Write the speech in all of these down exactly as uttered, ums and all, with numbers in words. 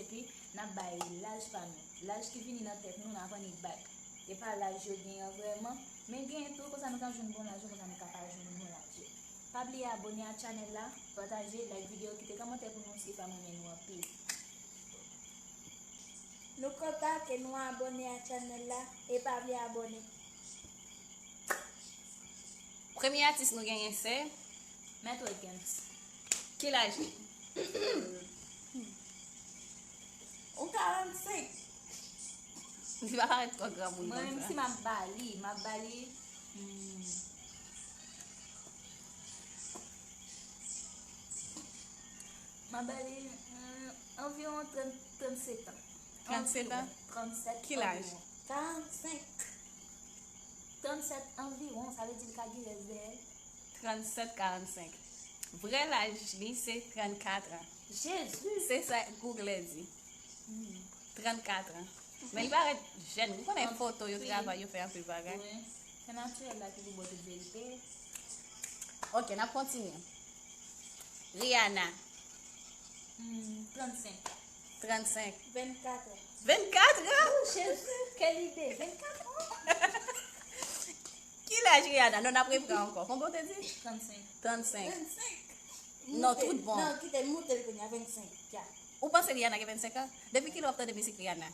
Epi n ap bay laj pa nou. Laj ki vini nan tèt nou, n ap annik bay. E pa laj yo genyen vrèman, men genyen tou, konsa nou ka jwenn bon laj yo, konsa nou ka pa jwenn bon laj yo. Pa bliye abòne a chanèl la, pataje, like videyo, kite kòmantè pou nou si fam renmen nou anpil. Nou kontan ke nou abòne a chanèl la e pa bliye abòne. Premye atis nou genyen se Mèt Wilkens. Ki laj li? Ou karannsenk. Li pa parèt twò granmoun. Mwen menm, si m ap ba li, m ap ba li, hmm, m ap ba li, hmm, anviwon trant, trannsenk an. Trannsenk an? Anviwon. Trannsèt. Ki laj? Anviwon. Karannsenk. Trannsèt anviwon, sa vle di li ka gen rès dèyè l. Trannsèt, karannsenk. Vrè laj li se trannkat an. Jezi! Se sa Google di. Hmm. Trannkat an. Men li parèt jèn. Ou konnen foto yo, travay yo, fè anpil bagay. Wi. Se natirèl la ki pou ba w tout verite. Ok, n ap kontinye. Rihanna. Hmm, trannsenk. Trannsenk. Vennkat an. Vennkat an? Oh, Jezi, quelle idée! Vennkat an? Ki laj Rihanna? Non, n ap repran ankò. Konbyen w te di? Trannsenk. Trannsenk. Vennsenk. Non, tout bon. Non, kite l moute l kounye a, vennsenk. Ya. Ou panse Rihanna gen vennsenk an? Depi kilè w ap tande mizik Rihanna?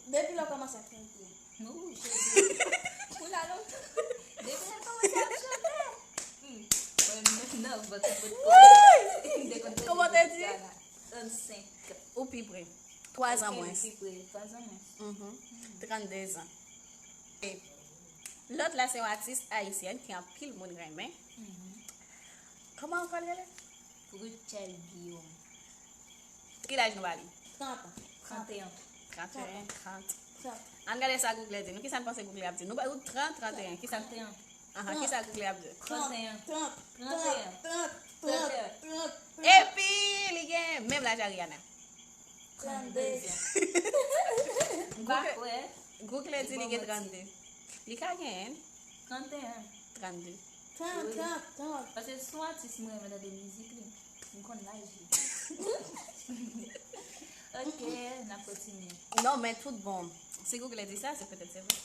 Depi lè w kòmanse ap chante. Oh, Jezi. Pou la lontan. Depi lè l kòmanse ap chante. Hmm. Mwen menm nan vant mwen. Kòman te di? Trannsenk. Ou pi pre. Twa zan mwens. Pi pre. Twa zan mwens. Mhm. Trannde zan. E lòt la se yon atis ayisyèn ki anpil moun renmen. Mhm. Kòman ankò l rele? Rutshelle Guillaume. Ki laj nou ba li? Trant an. Tranteyen. Tranteyen, trant. Trant. Ann gade sa Google di nou. Kisa n panse Google ap di? Nou ba ou trant, tranteyen. Kisa? Tranteyen. Ahan, kisa Google ap di? Tranteyen. Trant. Tranteyen. Trant. Tranteyen. Trant. Epi, li gen menm laj a Rihanna. Trannde. M pa kwè. Google di li gen trannde. Li ka genyen. Tranteyen. Trannde. Trant, trant, trant. Paske se yon atis mwen renmen tande mizik li. M konn laj li. Ok, n ap kontinye. Non, men tout bon. Si Google di sa, se petèt se vre.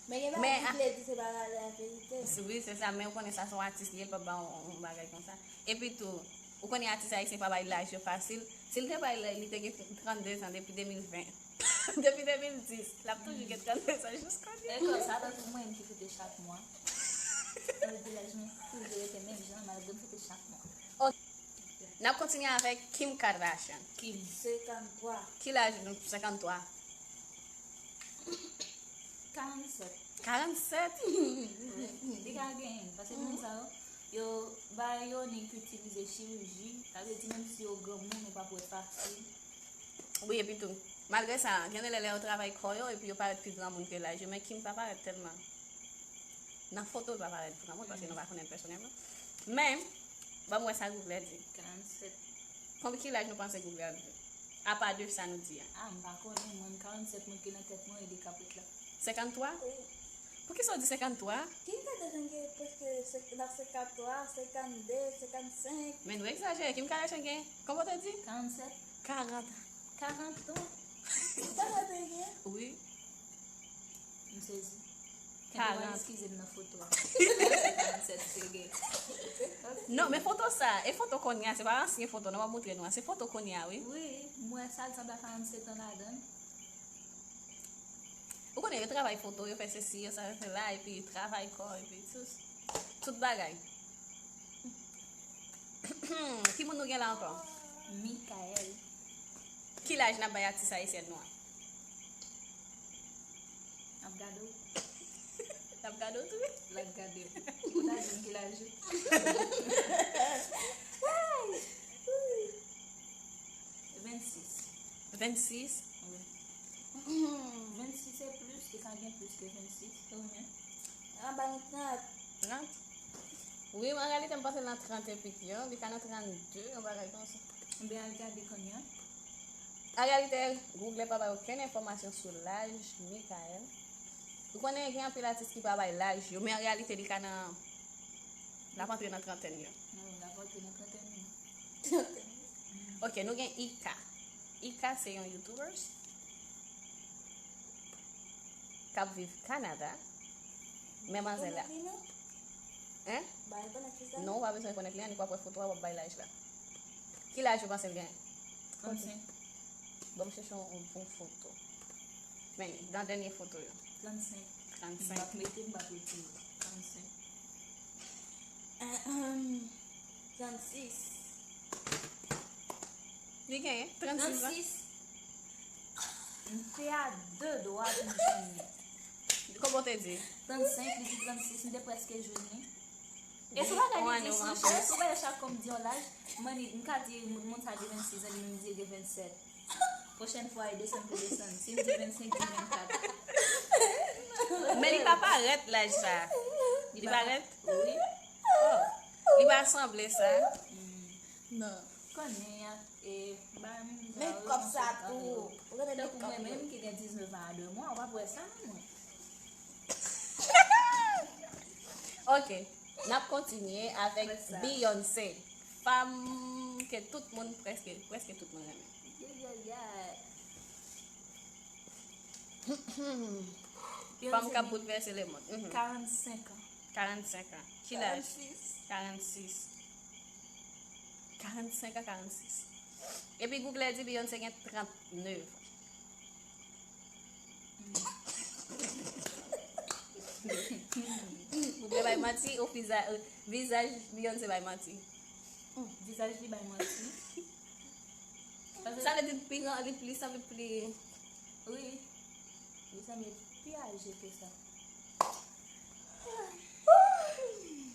Men gen bagay Google di se pa la, la verite. Wi, se sa, men ou konnen sa se yon atis li ye, l p ap ba yon, yon bagay konsa. Epi tou, ou konnen atis ayisyen pa bay laj yo fasil. Si l te bay laj, li te gen trannde zan depi de mil ven. Depi de mil dis, l ap toujou gen trannde zan jis kounye a. E konsa, tankou mwen ki fete chak mwa. Sa vle di laj mwen toujou rete menm jan, malgre m fete chak mwa. Ok. N ap kontinye avèk Kim Kardashian. Kim. Senkanntwa. Ki laj nou? Senkanntwa. Karannsèt. Karannsèt? Wi. Li ka genyen, paske moun sa yo, yo, bagay yo, nèg ki itilize chiriji, sa vle di menm si yo granmoun, ou p ap wè fasil. Wi, epi tou, malgre sa, gen de lè, lè yo travay kò yo, epi yo parèt pi granmoun ke laj yo, men Kim pa parèt tèlman. Nan foto, l pa parèt granmoun, paske nou pa konnen l pèsonèlman. Men, ban m wè sa Google di. Karannsèt. Konbyen, ki laj nou panse Google ap di? Apa de sa nou di a. Ah, m pa konnen, mwen, karannsèt mwen ki nan tèt mwen, e de kaprit la. Senkanntwa? Wi. Poukisa w di senkanntwa? Kim Kardashian gen prèske senk-, nan senkanntwa, senkannde, senkannsenk. Men nou egzajere, Kim Kardashian gen, kòman w te di? Karannsèt. Karant. Karant an. Karant an gen? Wi. M sezi. Kenbe w, eskize m nan foto a. Karannsèt te gen. Ok. Non, men foto sa, e foto kounye a, se pa ansyen foto, non, m ap montre nou an. Se foto kounye a, wi. Wi, m wè sa, l sanble a karannsèt an ladan l. Ou konnen, yo travay foto, yo fè sesi, yo sa, yo fè la, epi travay kò, epi tout, tout bagay. Ki moun nou gen la ankò? Mikael. Ki laj n ap bay atis ayisyèn nou an? N ap gade w. N ap gade w tou? L ap gade w. Ou ta jwenn ki laj ou? Vennsis. Vennsis? Wi. Vennsis e plis, li ka gen plis ke vennsis, ou menm? Anba nou trant. Trant? Wi, an reyalite, m panse l nan trant epi ke, li ka nan trannde, yon bagay konsa. Ebyen, al gade kounye a. An reyalite, Google pa bay okenn enfòmasyon sou laj Mikael. Ou konnen, gen anpil atis ki pa bay laj yo, men an reyalite, li ka nan, l ap antre nan trantèn yo. Wi, l ap antre nan trantèn yo. Trantèn. Ok, nou gen Ika. Ika se yon YouTubers k ap viv Kanada. Men manzè la. Hein? Non, ou pa bezwen konèt li, annik w ap wè foto a, w ap bay laj la. Ki laj ou panse l genyen? Trannsenk. Bon, m chèche yon, yon bon foto. Men, nan dènye foto yo. Trannsenk. Trannsenk. M p ap mete, m p ap retire. Trannsenk. Ahem. Trannsis. Li genyen trannsis an? Trannsis. M te a de dwa pou m jwenn li. Kòman w te di? Trannsenk, li di trannsis, m te prèske jwenn li. E sou bagay li di, monchè, sou bagay chak fwa m di yon laj, m annik, m ka di moun sa gen vennsis an, li menm di li gen vennsèt. Pwochèn fwa, e desann pou desann. Si m di vennsenk, di vennkat. Men li pa parèt laj sa. Li parèt? Wi. Oh. Li pa sanble sa. Non. Konnen y ap, e, ba m men kòb sa tou. Ou gade men kòb yo. Tankou mwen menm ki gen diznèf an a de mwa, w ap wè sa, non? Ok. N ap kontinye avèk Beyoncé. Fanm ke tout moun, prèske, prèske tout moun renmen. Fanm k ap boulvèse lemonn. Karannsenk an. Karannsenk an. Ki laj? Karannsis. Karannsis. Karannsenk a karannsis. Epi Google di Beyoncé gen trannèf. Google bay manti, ou viza-, vizaj Beyoncé bay manti. Vizaj li bay manti. Sa vle di li pi gran, li pli, sanble pli. Wi. Li sanble pi aje ke sa.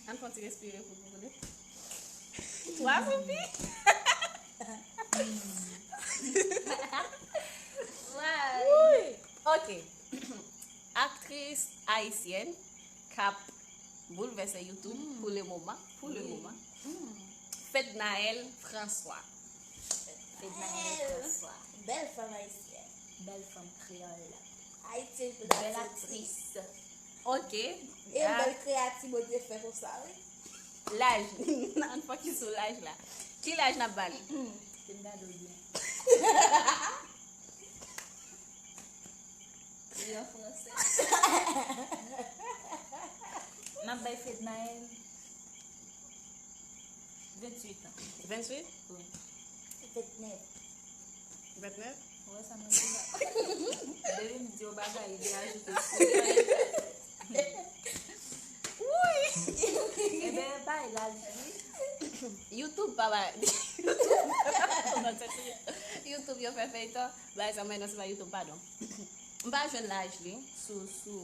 Ann fè yon ti respire pou nou tande. Twa pipi. Woy. Ok. Aktris ayisyèn k ap boulvèse YouTube pou le moman. Pou le moman. Fednaelle François. Fednaelle François. Bèl fanm ayisyèn. Bèl fanm kreyòl. Ayiti, bèl aktris. Ok. E yon bèl kreyati Bondye fè konsa, wi. Laj. Ann fokis sou laj la. Ki laj n ap ba li? Fè m gade w byen. Li an fransè. M ap bay Fednaelle venntuit an. Venntuit? Wi. Vennèf. Vennèf? Ou wè sa mwen di la? Depi m di yon bagay, li ajoute sou li. Woy! Ebyen, bay laj li. YouTube pa bay. YouTube. YouTube, yo fè feyton. Bagay sa, mwen, non, se pa YouTube, padon. M pa jwenn laj li sou, sou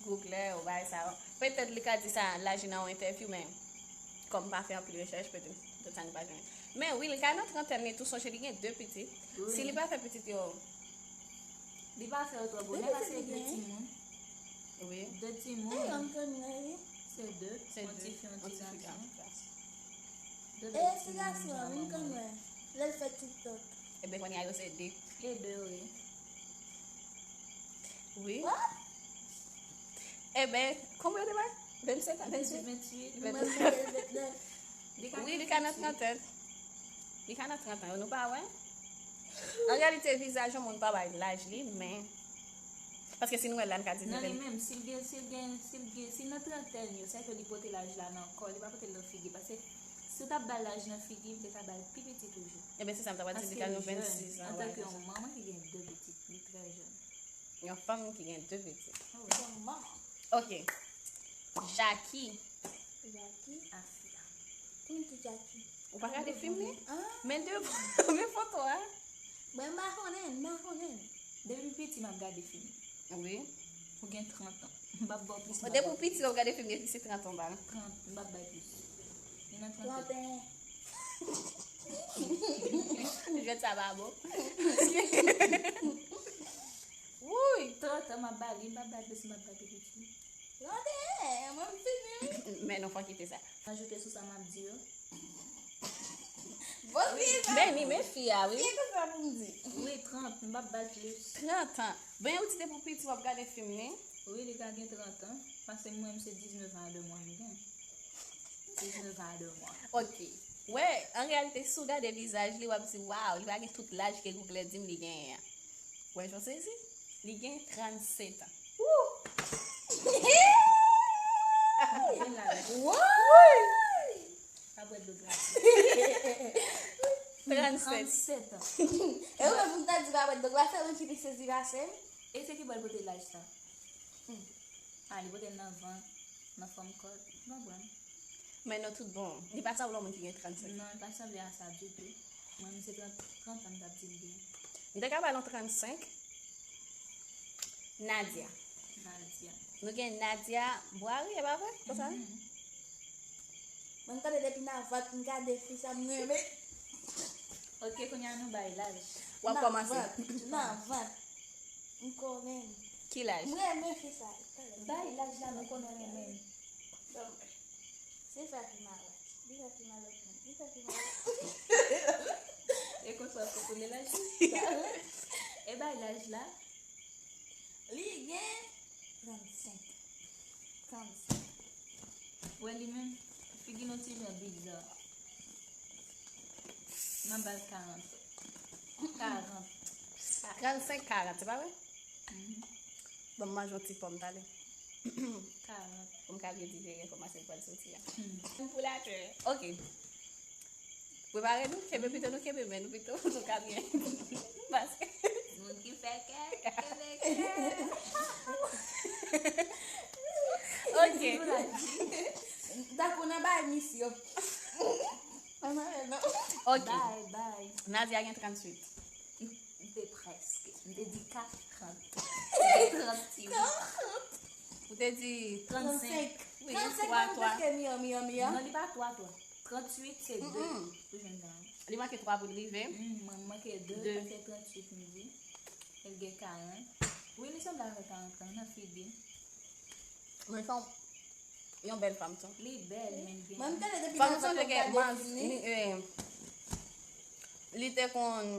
Google ou bagay sa yo. Petèt li ka di sa, laj li nan yon entèvyou, men kòm m pa fè anpil rechèch, petèt, petèt sa nou pa jwenn. Men wi, li ka nan trantèn li tou, sonje li gen de pitit. Wi. Si li pa fè pitit yo. Li pa fè yo twò bonè, paske li gen timoun. Wi. De timoun. E, yon timoun, wi. Se de. Se yon de. Yon tifi, yon ti gason. E, ti gason an, vin konn mwen. Lè l fè TikTok. Ebyen, kounye a yo se de. E de, wi. Wi. What? Ebyen, konbyen yo te bay? Vennsenk an, vennsenk? Venntuit. Venntuit. Mwen, mwen, vennèf. Wi, li ka nan trantèn. Li ka nan trant an, nou pa wè? An reyalite, vizaj yon moun pa bay laj li, men. Paske si nou wè l la, n ka di nan li menm, si l gen, si l gen, si l gen, si l nan trantèn yo, sa fè li pote laj la nan kò, li pa pote l nan figi. Paske si w t ap ba l laj nan figi, m te ka ba l pi piti toujou. Ebyen, se sa m t ap di, li ka gen vennsis an. Antanke yon manman ki gen de pitit, li trè jèn. Yon fanm ki gen de pitit. Wi. Yon manman. Ok. Jackie. Jackie. Afia. Kòman ki Jackie? Ou pa gade fim li? Men de, men foto a. Mwen, m pa konnen, m pa konnen. Depi m piti, m ap gade fim. Wi. Ou gen trant an. M p ap ba w plis. Depi w piti, w ap gade fim, epi se trant an w ba l. Trant, m p ap bay plis. Li nan trant an. Trant et un. Jwèt sa pa bon. Wouy! Trant an, m ap ba li, m p ap bay plis, m p ap bay pi piti. Trant et un, mwen m fini, wi. Men nou fò kite sa. Ajoute sou sa m ap di yo. Bon, men ni men fi a, wi. Ki konsa pou m di? Wi, trant, m p ap ba l plis. Trant an. Ben, ou di depi w piti w ap gade fim, wi. Wi, li ka gen trant an. Paske mwen, m se diznèf an a de mwa m gen. Diznèf an a de mwa. Ok. Wè, an reyalite, si w gade vizaj li, w ap di, waw, li pa gen tout laj ke Google di m li genyen an. Wè, jan w sezi? Li gen trannsenk an. Gen laj. Woy! Pa bwè dlo glase. Trannsenk. Trannsenk an. E ou menm pou m ta di pa bwè dlo glase, ou menm ki pi sezi pase m. E se ki bò l pote laj sa? Hmm. Ah, li pote l nan vant, nan fòm kòd. Ou konprann? Men nou tout bon. Li pa sanble yon moun ki gen trannsenk. Non, li pa sanble a sa ditou. Mwen, menm se trant, trant an m t ap di l gen. M te ka ba l yon trannsenk. Nadia. Nadia. Nou gen Nadia Boiry, e pa vre? Konsa? Mhm. Mwen, m tande depi nan vant, m gade fi sa, m renmen. Ok, kounye a nou bay laj. W ap kòmanse. Nan vant, nan vant. M konnen. Ki laj? M renmen fi sa. Bay laj la, nou konnen w renmen. Bon, se sa ki malad. Li sa ki malad, li sa ki malad. E konsa w ap konnen laj li? E bay laj la? Li gen trannsenk. Trannsenk. Wè li menm, figi nou ti jan biza. M ap ba l karant. Karant. Trannsenk, karant, se pa vre? Mhm. Ban m manje yon ti pòm talè. Karant. Pou m ka byen dijere enfòmasyon ki pral soti a. Hmm. Pou la tè. Ok. Prepare nou, kenbe pito nou kenbe men nou pito, nou ka byen. Paske moun ki fè kè, kenbe kè. Ok. Dakò, n a bay misyon. Ann ale non. Ok. Bay, bay. Nadia gen tranntuit. M te prèske. M te di karant. M te trant ti wi. Ou te di trannsenk. Wi, trannsenk twa, twa. Trannsenk mwen prèske miyò, miyò, miyò. Non, li pa twa, twa. Tranntuit se de. Mm-mm. Ou jwenn jan. Li manke twa pou l rive. Mm, mwen manke de, de. Sa fè tranntuit m di. El gen karant. Wi, li sanble avèk karant lan nan figi. Men fòm, yon bèl fanm tou. Li bèl, men gen. Mwen, m tande depi nan vant, m gade fini. Li, eh, li te konn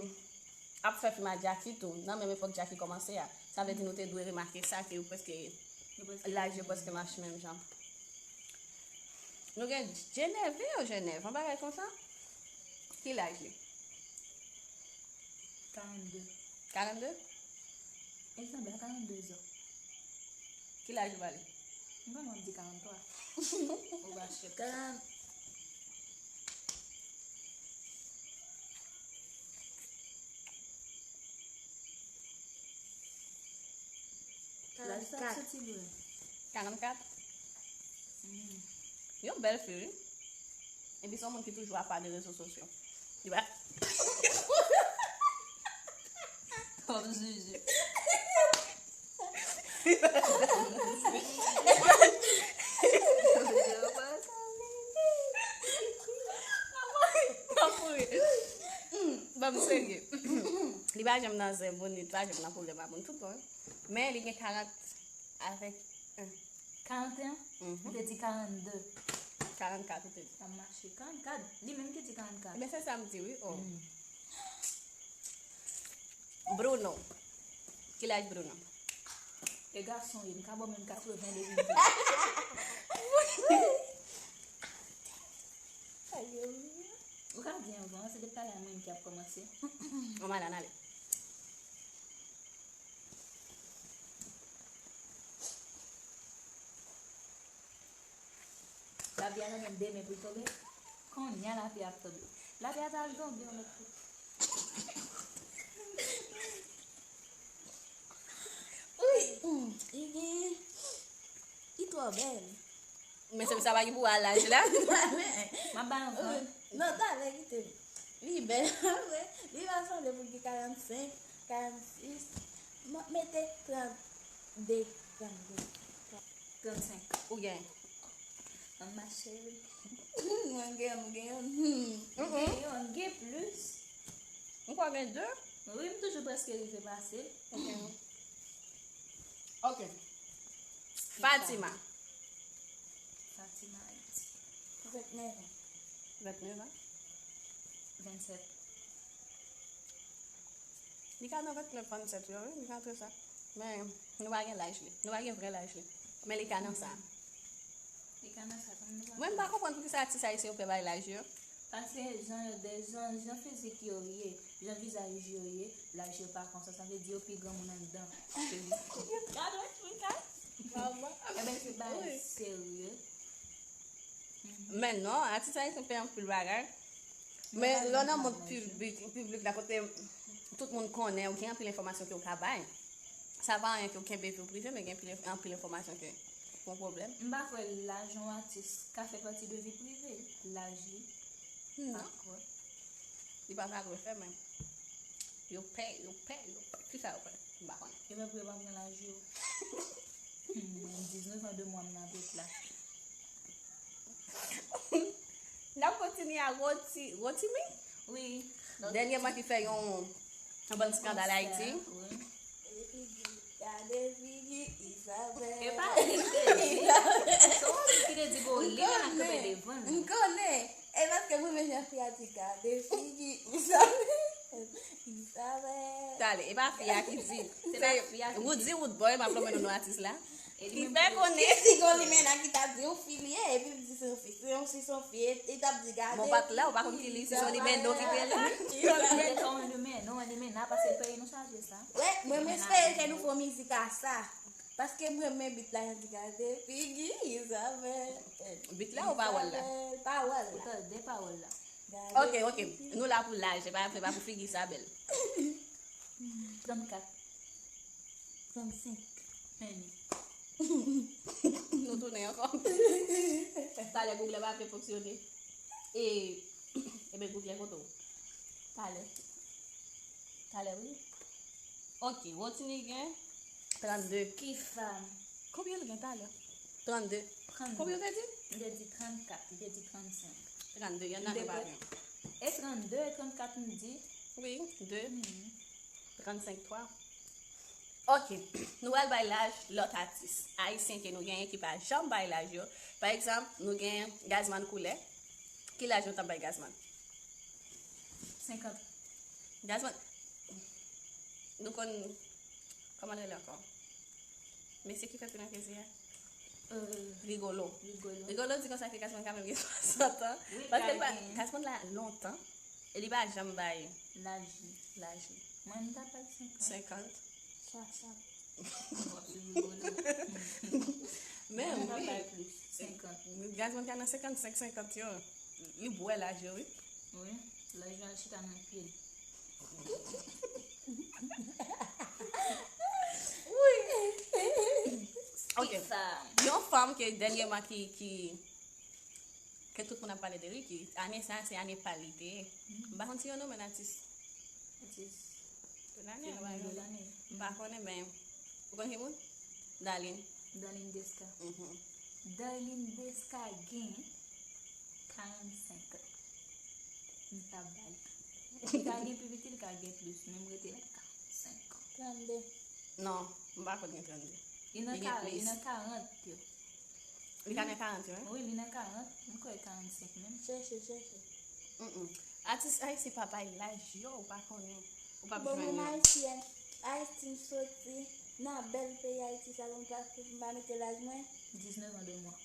ap fè fim a Jackie tou, nan menm epòk Jackie kòmanse a. Sa vle di nou te dwe remake sa, ke yo prèske, laj yo prèske mache menm jan. Nou gen Jenève, yo Jenève, yon bagay konsa. Ki laj li? Karannde. Karannde? El sanble a karannde zan. Ki laj ou ba li? M pa konn di karanntwa. Ou ba chèk. Karann. Laj sa ap soti lwen. Karannkat? Mm. Yon bèl fi, wi. Epi se yon moun ki toujou apa de rezo sosyo. Li pa. Kòm Zuzu. Ban m serye. Li pa janm nan zen bonit, pa janm nan pwoblèm a moun tout bon. Men li gen karant avèk en. Karant en? Mhm. Ou te di karannde. Karannkat, ou te di. Sa mache. Karannkat. Li menm ki di karannkat. Ebyen, se sa m di, wi. Oh. Mm. Bruno. Ki laj Bruno? E gason, wi. M ka bò menm katreven depi m vin. Ou ka di anvan, se depi talè a mwen ki ap kòmanse. Ann ale, ann ale. Lapli a nan menm demen pou l tonbe. Kounye a lapli ap tonbe. Lapli a ta al tonbe yon lòt kote. Wi, mm, li gen, li twò bèl. Men se pou sa pa gen pou al laj la. M ap ba l yon van. Non, talè kite m. Li bèl, vre. Li pa sanble pou l gen karannsenk, karannsis. M ap mete trannde, trannde. Trannsenk. Ou gen? An ma cheri. Mwen gen, mwen gen. Hmm. Mm-mm. Gen yon, gen plis. M kwè gen de. Wi, m toujou prèske rive pase. Ok. Ok. Fatima. Fatima Haiti. Vennèf an. Vennèf an? Vennsèt. Li ka nan vennèf, vennsèt yo, wi, li ka antre sa. Men, nou pa gen laj li. Nou pa gen vrè laj li. Men li ka nan sa. Li ka nan sa, kòm nou pa... Mwen, m pa konprann poukisa atis ayisyen yo pè bay laj yo. Paske jan yo de jan, jan fizik yo ye, jan vizaj yo ye, laj yo pa konsa, sa vle di yo pi granmoun anndan ke li. Gad wè Afrika. Ebyen se bagay serye. Men non, atis ayisyen fè anpil bagay. Men lè w nan mond piblik, piblik la kote tout moun konnen, ou gen anpil enfòmasyon ke w ka bay. Sa pa anyen ke w kenbe vi w prive, men gen anpil, anpil enfòmasyon ke yon pwoblèm. M pa kwè laj yon atis ka fè pati de vi prive l, laj li. Non. Pa kwè. Li pa ka dwe fè, men yo pè, yo pè, yo pè. Kisa yo pè? M pa konnen. Yo pè pou yo pa pran laj yo. Hmm, mwen diznèf an de mwa m nan pèp la. N ap kontinye a Roti, Rotimi? Wi. Dènyèman ki fè yon, yon bann eskandal Ayiti. Wi. Gade figi Isabelle. E pa li ki te di. Se ou ki te di go li la nan kanpe devan l. M konnen. E paske mwen menm jan fi a di gade figi Isabelle. Isabelle. Talè, e pa fi a ki di. Se pa fi a ki di. Woody Woodboy, m ap lonmen non atis la. Ki fè konnen. Ki si gon limena ki ta di yon fi li ye, epi l di se yon fi, se yon, si se yon fi, e, e t ap di gade. Bon, pa t la, ou pa konn ki li, si se yon limena ki rele. Li te ka yon limena, non, limena, paske l peye nou chaje sa. Wè, mwen, mwen espere ke nou fè yon mizik a sa. Paske mwen, men bit la, jan di gade, figi Isabelle. Bit la ou pawòl la? Isabelle, pawòl la. Ou tande pawòl la. Ok, ok. Nou la pou laj, se pa, se pa pou figi Isabelle. Trannkat. Trannsenk. Meni. Nou tounen ankò. Talè Google pa vle fonksyone. E, ebyen Google kote w? Talè. Talè, wi. Ok, Rotimi gen trannde. Ki fanm? Konbyen l gen talè? Trannde. Trannde. Konbyen w te di? M te di trannkat, li te di trannsenk. Trannde, y en a ki pa gen. E trannde, e trannkat m di? Wi, de. Trannsenk, twa. Ok, nou pral bay laj lòt atis ayisyen ke nou genyen ki pa janm bay laj yo. Pa egzanp, nou gen Gazman Koulè. Ki laj nou t ap bay Gazman? Senkant. Gazman, nou konn, kòman l rele ankò? Mesye ki fè pi nan peze a? Euh, Rigolo. Rigolo. Rigolo di konsa ke Gazman kanmenm gen swasant an. Wi, paske l pa, Gazman la lontan. E li pa janm bay laj li. Laj li. Mwen, m ta bay senkant. Senkant. Swasant. W ap sou Rigolo. Men wi. Mwen, m ta bay plis. Senkant. Gazman ka nan senkannsenk, senkant yo. Li bwè laj yo, wi. Wi. Laj yo al chita nan pye l. Wi. Ok. Yon fanm ke dènyèman ki, ki ke tout moun ap pale de li, ki ane sa a, se ane pa l li te ye. M pa konn si yo nonmen atis. Atis. De lane, de lane. M pa konnen, men ou konn ki moun? Darline. Darline Desca. Mhm. Darline Desca gen karannsenk an. M ta ba l. Li ka gen pi piti, li ka gen plis, men m rete la karannsenk an. Trannde. Non, m pa kwè l gen trannde. Li nan karant yo. Li ka nan karant yo, wi. Wi, li nan karant. M kwè karannsenk menm. Chèche, chèche. Mm, mm. Atis ayisyen pa bay laj yo, ou pa konnen. Ou p ap jwenn yo. Bon, mwen ayisyèn. Ayiti m soti. Nan bèl peyi Ayiti sa, pou m pa, pou m pa mete laj mwen. Diznèf an de mwa.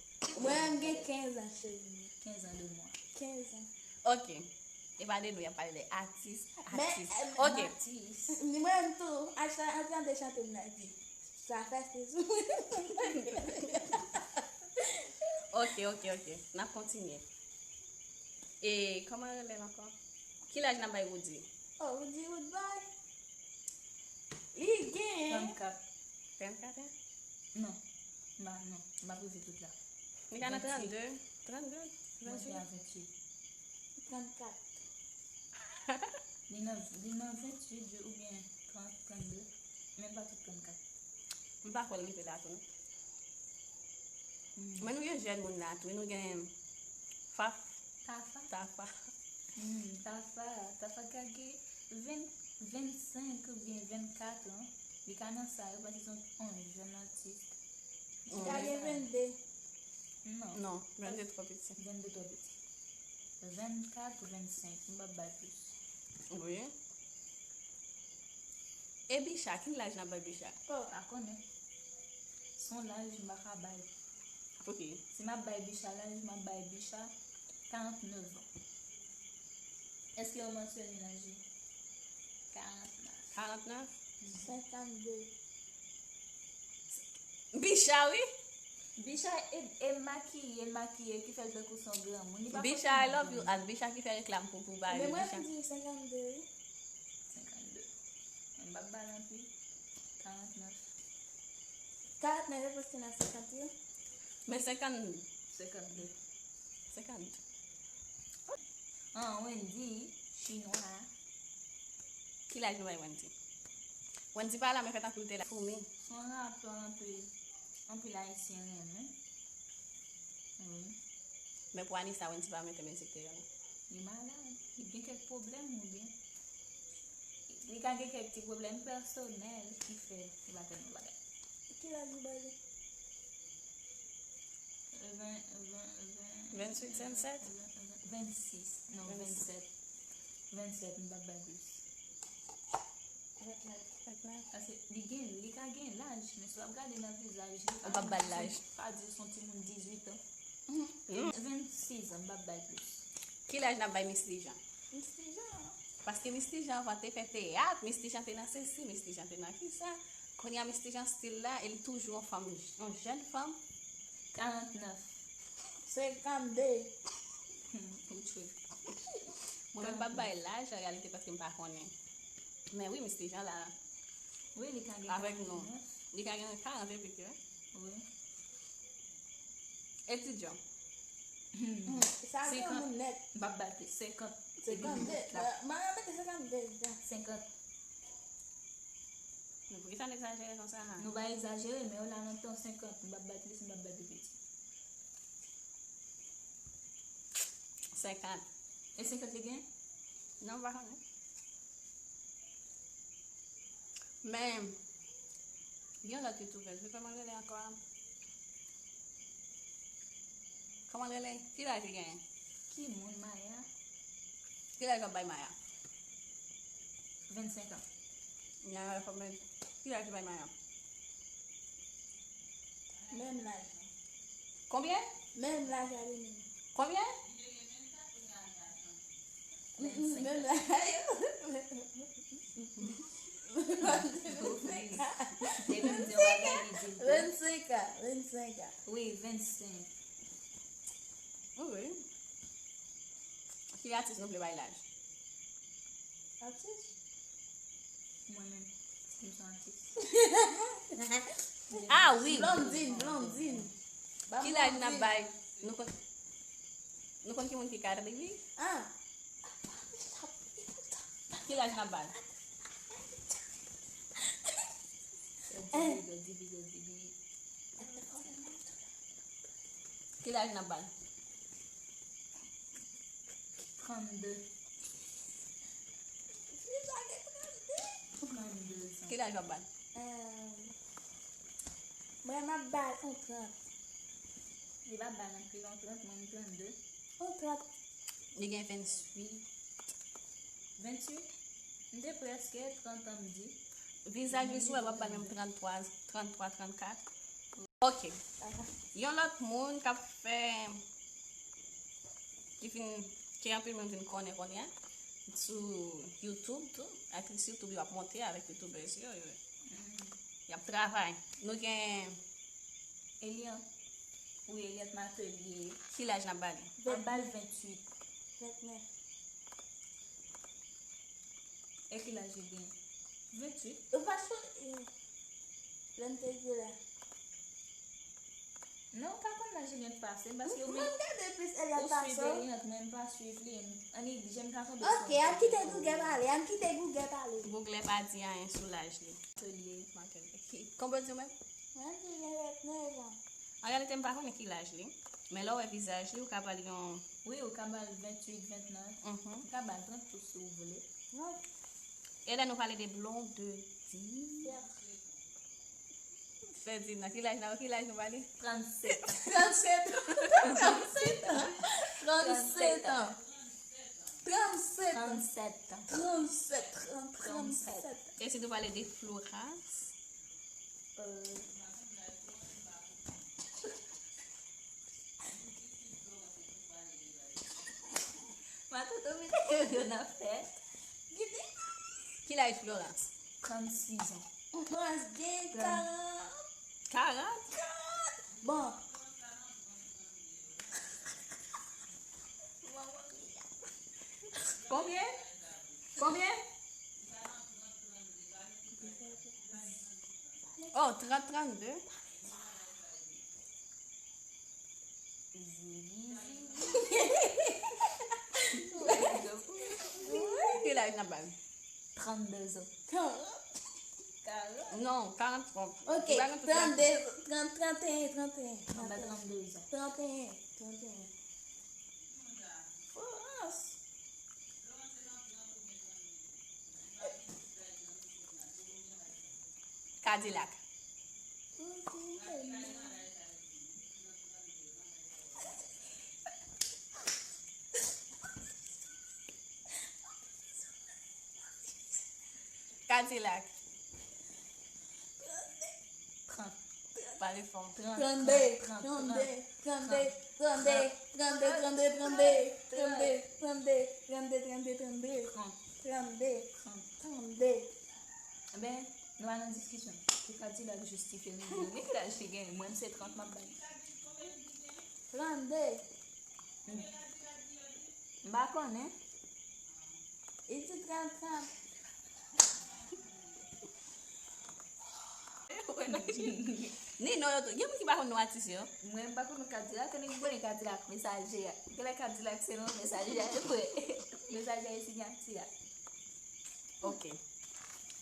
Mwen gen kenz an, cheri. Kenz an de mwa. Kenz an. Ok. E pa de nou y ap pale, de atis, atis. Ok. Atis. Mwen tou, an tande chante m nan di. Sa fè se sou. Ok, ok, ok. N ap kontinye. E kòman rele l ankò? Ki laj n ap bay Woody? Oh, Woody Woodboy. Li gen. Trannkat. Trannkat, en? Non. M pa, non. M pa poze tout la. Li ka nan trannde. Trannde. Mwen se a venntuit. Trannkat. Li nan, li nan venntuit oubyen trant, trannde. Men l pa tout trannkat. M pa kwè l rive la tou, non. Hmm. Men nou gen jèn moun la tou, nou gen Faf. Tafa. Tafa. Hmm, Tafa. Tafa ka gen ven, vennsenk oubyen vennkat an. Li ka nan sa yo, paske se yon, yon jèn atis. Li ka gen vennde. Non. Non, vennde twò piti. Vennde twò piti. Vennkat, vennsenk, m p ap bay plis. Wi. E Bicha, ki laj n ap bay Bicha? Oh, pa konnen. Se yon laj m pa ka bay. Ok. Si m ap bay Bicha laj, m ap bay Bicha karannèf an. Èske yo mansyone laj li? Karantnèf. Karantnèf? Senkannde. Bicha, wi. Bicha e, e makiye, makiye ki fè l tankou se yon granmoun. Li pa Bicha, I love you. Ak Bicha ki fè reklam pou, pou Bali. Men mwen Bicha. Di senkannde, wi. Senkannde. Mwen p ap ba l anpil. Karantnèf. Karantnèf e preske nan senkant, wi. Men senkant, Senkannde. senkant. An, Wendy, chinwa. Ki laj nou bay Wendy? Wendy pa la, men fè tankou l te la. Foumi. Se yon rapè anpil, anpil Ayisyen renmen. Wi. Men pou Anissa, Wendy pa mete mizik te yo, non. Li malad. Li gen kèk pwoblèm oubyen. Li ka gen kèk ti pwoblèm pèsonèl ki fè li pa fè nou bagay. Ki laj nou bay li? Ven, ven, ven, Venntuit, vennsèt? Vennsis. Non, vennsèt. Vennsèt, m p ap bay plis. Vennèf. Vennèf. Paske li gen, li ka gen laj, men si w ap gade nan vizaj li, Ou p ap ba l laj. Pa di se yon timoun dizuit an. Vennsis an, m p ap bay plis. Ki laj n ap bay Misty Jean? Misty Jean. Paske Misty Jean anvan te fè teyat, Misty Jean te nan sesi, Misty Jean te nan kisa. Kounye a Misty Jean still la, e li toujou yon fanm, yon jèn fanm. Karantnèf. Senkannde. Ou tchwe. Mwen menm m p ap bay laj an reyalite paske m pa konnen. Men wi, Misty Jean la Wi, li ka gen avèk nou. karantnèf. Li ka gen karant epi ke. Wi. Etidyan. Sa granmoun nèt. M p ap bay plis. Senkant. Senkannde. Mwen mete senkannde. Senkant. Men poukisa n egzajere konsa? Nou pa egzajere, men yo la nan tan senkant. M p ap bay plis, m p ap bay pi piti. Senkant. E senkant li gen? Non, m pa konnen. Men, gen yon lòt youtubèz, wi, kòman l rele ankò a? Kòman l rele? Ki laj li genyen? Ki moun Maya? Ki laj w ap bay Maya? Vennsenk an. Maya, kòman, ki laj ou bay Maya? Menm laj. Konbyen? Menm laj a li menm. Konbyen? Menm laj. Depi m di yon bagay, li di l tou. Vennsenk an, vennsenk an. Wi, vennsenk. Wi. Ki atis nou vle bay laj? Atis? Mwen menm, m se atis. Ah wi! Blondine, Blondine. Ki laj n ap bay? Nou konn, nou konn ki moun ki ka rive? Ah. Ki laj n ap bay? Dibi, dibi, dibi. Ki laj n ap bay? Trannde. Trannde zan. Ki laj w ap bay? Euh, mwen, m ap bay yon trant. Li pa bay anpil, yon trant, mwen, m trannde. Yon trant. Li gen venntuit. Venntuit? M te prèske trant an, m di. Vizaj li sou wè, w ap bay menm tranntwa, tranntwa, trannkat. Ok. Yon lòt moun k ap fè, ki fin, ke anpil moun vin konnen kounye a, sou YouTube tou, aktris YouTube yo ap monte avèk youtubèz yo, yo. Y ap travay. Nou gen Eliant. Wi, Eliant Matelier. Ki laj n ap ba li? M ap ba l venntuit. Vennèf. E ki laj li gen? Venntuit. Ou pa sou, lè m te di la. Non, ou pa konn laj Eliant pase, paske ou Mwen gade plis Eliant ou swiv pase. Eliant, mwen m pa swiv li. Annik, jan m ka konn Ok, ann kite Google pale, ann kite Google pale. Google pa di anyen sou laj li. Atelier. Ki, konbyen w di w menm? Mwen di gen vennèf an. An reyalite, m pa konnen ki laj li. Men lè w wè vizaj li, ou ka ba l yon Wi, ou ka ba l venntuit, vennèf. Mhm. Ou ka ba l trant tou si w vle. Non. E lè nou pale de Blondedy. Ferdinand, ki laj nan, ki laj nou pale? Trannsèt. Trannsèt. Trannsèt an. Trannsèt an. Trannsèt an. Trannsèt. Trannsèt. Tran- Trannsèt. E si nou pale de Florence? Euh, Matant Dominique yo n ap fè. Ki laj Florence? Trannsis an. Florence gen karant. Karant? Bon. Konbyen? Konbyen? Oh, trant, trannde. Ki laj n ap ba l? Trannde zan. Karant. Non, karant twòp. Ok, trannde, trant, tranteyen, tranteyen. Trannde zan. Tranteyen, tranteyen. Florence. Kadilak. Kadilak. Trant. Pale fò. Trannde, trannde, trannde, trannde, trannde, trannde, trannde, trannde, trannde, trannde, trannde, trannde, trannde, trannde, trannde, trannde. Enben, nou pa nan diskisyon. Pou Kadilak jistifye l menm nan. Men ki laj li gen? Mwen, m se trant m ap bay. Trannde. M pa konnen. Li di trant, trant. Ni non yo tou. Gen moun ki pa konn non atis yo. Mwen, m pa konn Kadilak, konnen ki konnen Kadilak, Mesaje a. Genlè Kadilak se non Mesaje a, e vre. Mesaje a e sinyati a. Ok.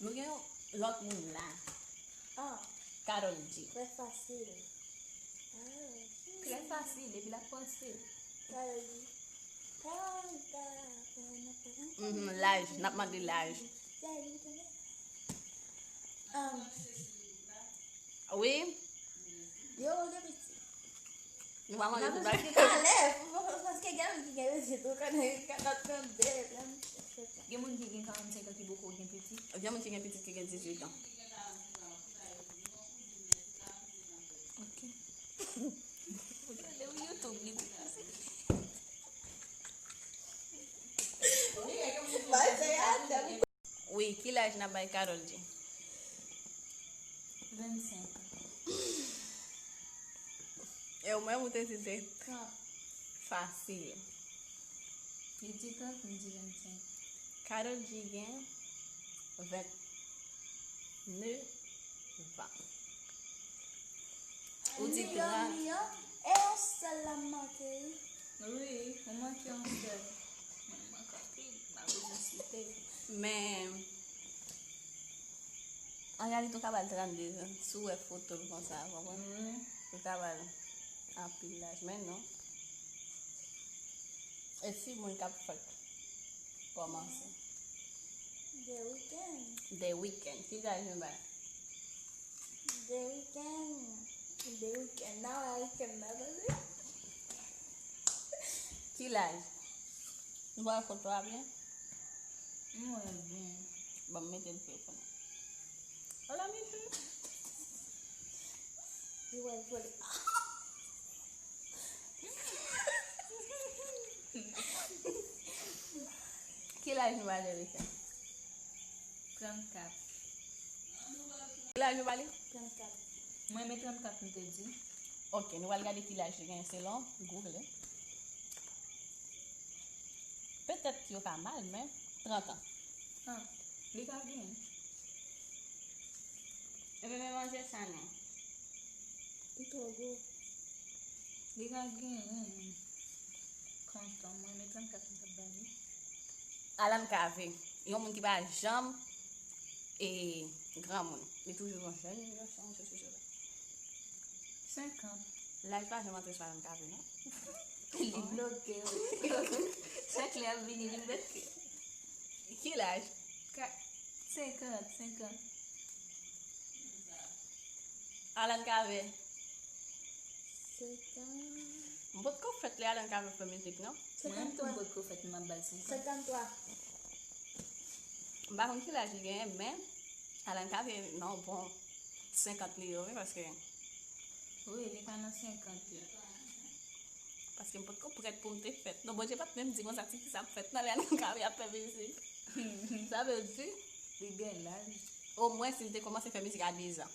Nou gen yon lòt moun la. Ah. Karol G. Trè fasil. Trè fasil, epi l ap panse. Karol G. Karol G. Mhm, laj, n ap mande laj. Wi. Yo, yo piti. Nou pa mande tout bagay. Alè, paske gen moun ki gen pitit, ou konnen, karant, trannde, trannde. Gen moun ki gen karannsenk an ki poko gen pitit. Gen moun ki gen pitit ki gen dizuit an. Ok. Gade w YouTube, li pi fasil. Wi, ki laj n ap bay Karol G? Vennsenk. E ou menm ou te di se trant. Fasil. Li di trant, m di vennsenk. Karol G gen vennneuf an. Ou di trant. E yon sèl la m manke, wi. Wi, ou manke yon sèl. Mwen, m manke anpil, m pa bezwen site. Men, an reyalite, ou ka ba l trannde, si w wè foto l konsa, w konprann? Wi. Ou ka ba l anpil laj, men non. E si moun k ap fèk kòmanse? The Weeknd. The Weeknd. Ki laj nou ba l? The Weeknd. The Weeknd. Nan la Weeknd nan, tande. Ki laj? Nou wè foto a byen? M wè l byen. Ban m mete l pou yo konnen. Ala Michou. Li wè l vole. Ki laj nou ba Derrick? Trannkat. Ki laj nou ba li? Trannkat. Mwen, men trannkat m te di. Ok, nou pral gade ki laj li gen selon Google. Petèt yo pa mal, men trant an. Ah, li ka gen. Ebyen, men manje sa non. Li twò gwo. Li ka genyen. Kontan, mwen, men trannkat m t ap ba li. Alan Cavé, yon moun ki pa janm e granmoun. Li toujou yon jèn gason, sesi, sela. Senkant. Laj pa janm antre sou Alan Cavé, non. Li bloke, wi. Chak lè ap vini, li bloke. Ki laj? Ka-, senkant, senkant. Alan Cavé. Senkant. M potko fèt lè Alan Cavé fè mizik, non? Mwen menm tou, m potko fèt, m ap ba l senkant. Senkanntwa. M pa konn ki laj li genyen, men Alan Cavé nan yon bon senkant li ye, wi, paske. Wi, li pa nan senkant yo. Paske m potko prèt pou m te fèt. Non, Bondye pa t menm di konsa ti fi sa ap fèt nan lè nou ka ap fè mizik. Sa vle di, li gen laj. Omwen si l te kòmanse fè mizik a dezan.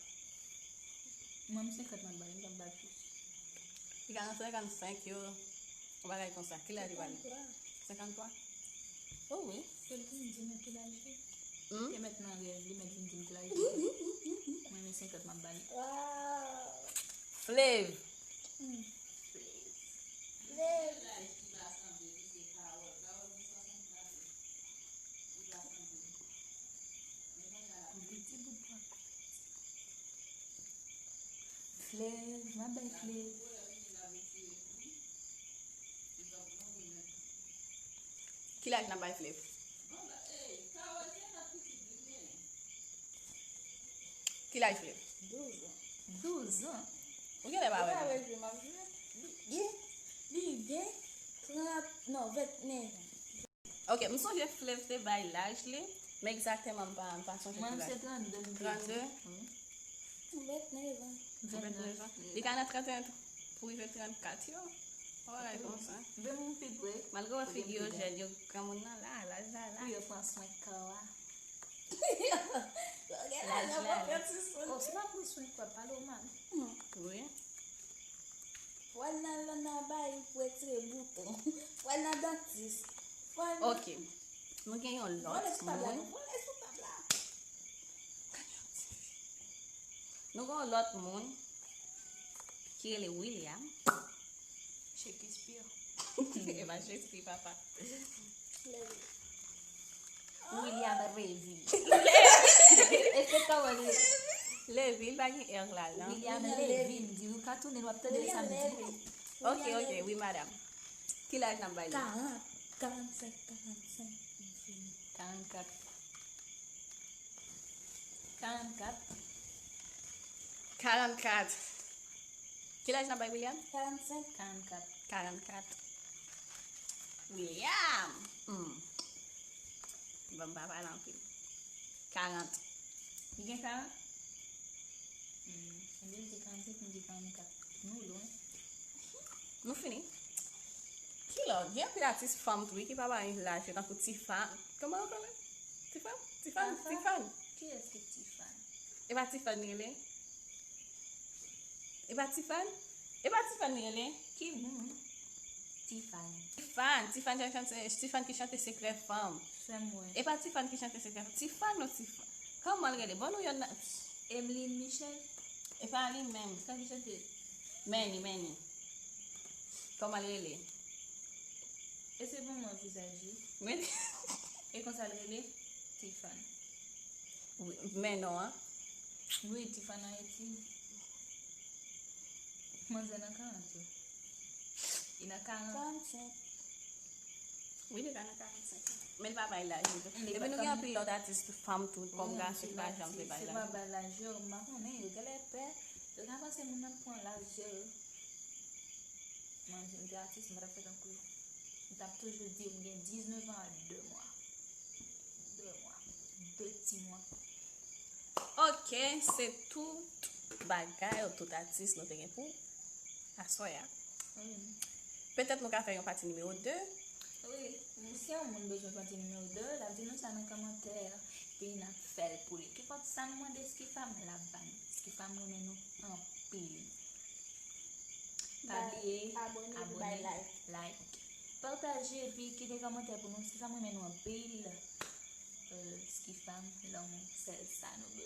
Mwen, m senkant m ap ba li, m p ap ba l plis. Li ka nan senkannsenk yo, yon bagay konsa. Ki lè li ba li? Senkantwa. Senkantwa? Oh wi. Ke l vin di nou ki laj li. Hmm? Ke mèt nan rèv li, mèt vin di m ki laj li. Mwen, men senkant m ap ba li. Wow. Flav. Hmm. Flav. Flav, m ap bay Flav. Ki laj n ap bay Flav? Ki laj Flav? Douz an. Douz an? Ou genlè pa wè. Li, li gen trant, non, vennèf an. Ok, m sonje Flav te bay laj li, men egzakteman m pa, m pa sonje ki laj. Mwen, se trannde m te di. Trannde? Wi. Vennèf an. Vennèf an. Li ka nan trannteyen pou rive trannkat yo. Yon bagay konsa. Vennèf pi pre. Malgre w wè figi yo jèn, yo granmoun nan la, laj la la. Pou yo pran swen kò a. Laj la la. Oh, se pa pran swen kò, pale w mal. Wi. Pral nan, nan, nan bay pou retire bouton. Pral nan dantis. Pral nan... Ok. Nou gen yon lòt moun. Vole sou tab la, non. Vole sou tab la. Nou gen yon lòt moun ki rele William. Shakespeare. E pa Shakespeare, papa. William Levy. E se kòman li? Levy, li pa gen R la, non? William Levy, m di w ka tounen, w ap tande samdi. Ok, ok, wi, madam. Ki laj n ap bay li? Karant, karannsenk, karannsenk. Karannkat. Karannkat. Karannkat. Ki laj n ap bay William? Karannsenk. Karannkat. Karannkat. William! Hmm. Bon, m pa pale anpil. Karant. Li gen karant? Hmm. Ebyen, li di karannsenk, m di karannkat. Nou lwen. Nou fini. Ki lòt? Gen anpil atis fanm tou, wi, ki pa bay laj yo, tankou Tifan. Kòman yo rele? Tifan? Tifan? Tifan? Kiyès ki Tifan? E pa Tifan li rele? E pa Tifan? E pa Tifan li rele? Ki moun? Tifan. Tifan, Tifan ki chante, Tifan ki chante Sekrè Fanm. Fè m wè. E pa Tifan ki chante Sekrè Fanm. Tifan ou Tifan? Kòman l rele? Ban nou yonn nan. Emeline Michel? E pa li menm. Sa ki chante? Manny, Manny. Kòman l rele? E se bon mwen vizaj li. Men e konsa l rele? Tifan. Wi, men non an. Wi, Tifan Ayiti. Manzè nan karant yo. Li nan karant. Karannsenk. Wi, li ka nan karannsenk. Men li pa bay laj li tou. Epi nou gen anpil lòt atis fanm tou, kòm gason ki pa janm vle bay laj. Se pa bay laj yo, m pa konnen, yo genlè pè. Yo ka panse moun nan pran laj yo. Mwen, si m te atis, m pa t ap fè tankou yo. M t ap toujou di m gen diznèf an a de mwa. De mwa. De ti mwa. Ok, se tout bagay, tout atis nou te gen pou aswè a. Wi. Petèt nou ka fè yon pati nimewo de. Wi, si yon moun bezwen pati nimewo de, l ap di nou sa nan kòmantè, epi n ap fè l pou li. Kenpòt sa nou mande Ski Fam, l ap ba nou. Ski Fam renmen nou anpil. Pa bliye abòne, like, pataje, epi kite kòmantè pou nou. Ski Fam renmen nou anpil. Euh, Ski Fam, lanmou, sèl sa nou bezwen.